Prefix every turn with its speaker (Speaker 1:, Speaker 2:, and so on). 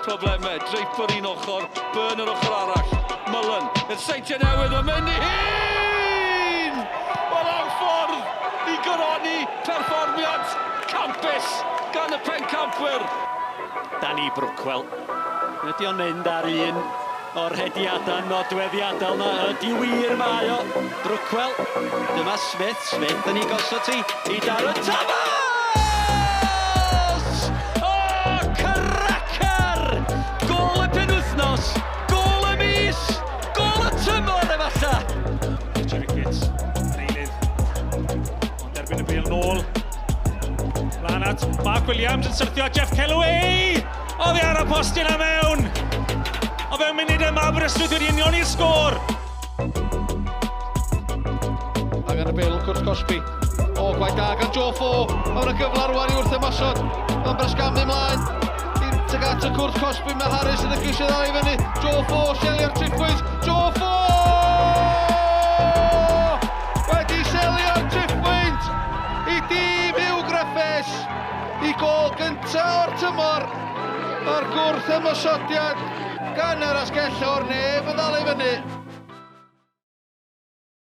Speaker 1: Problemau, Draper un ochr, Byrne yr ochr arall. Mullen, i'r Seintiau Newydd, mae'n mynd i hun! Wel, am ffordd i goroni perfformiad campus gan y pencampwyr.
Speaker 2: Danny Brookwell. Ydy o'n mynd ar un o'r rhediadau nodweddiadol na? Ydy wir mae o. Brookwell. Dyma Smith. Smith yn ei gosod ti i Darren Thomas! O, cracker! Gôl y penwythnos, gôl y mis, gôl y tymor efallai.
Speaker 3: Richie Ricketts, yr eilydd. Ond derbyn y bêl nôl. Lan at Mark Williams yn syrthio at Jeff Kellaway! Oddi ar y postyn a mewn! O fewn munud yma, Aberystwyth wedi unioni'r sgôr!
Speaker 1: Angen y bêl cwrt cosbi. O, gwaith da gan Joe Fo. Mae yna gyfle rwan i wrth ymosod. Mae'n brasgamu ymlaen. Tuag at y cwrt cosbi, mae Harris yn y ceisio ddal i fyny. Joe Fo, selio'r triphwynt. Joe Fo! Wedi selio'r triphwynt i dîm Hugh Griffiths. I gôl gyntaf o'r tymor. A'r gwrth ymosodiad gan yr asgellwr, neb yn ddal i fyny.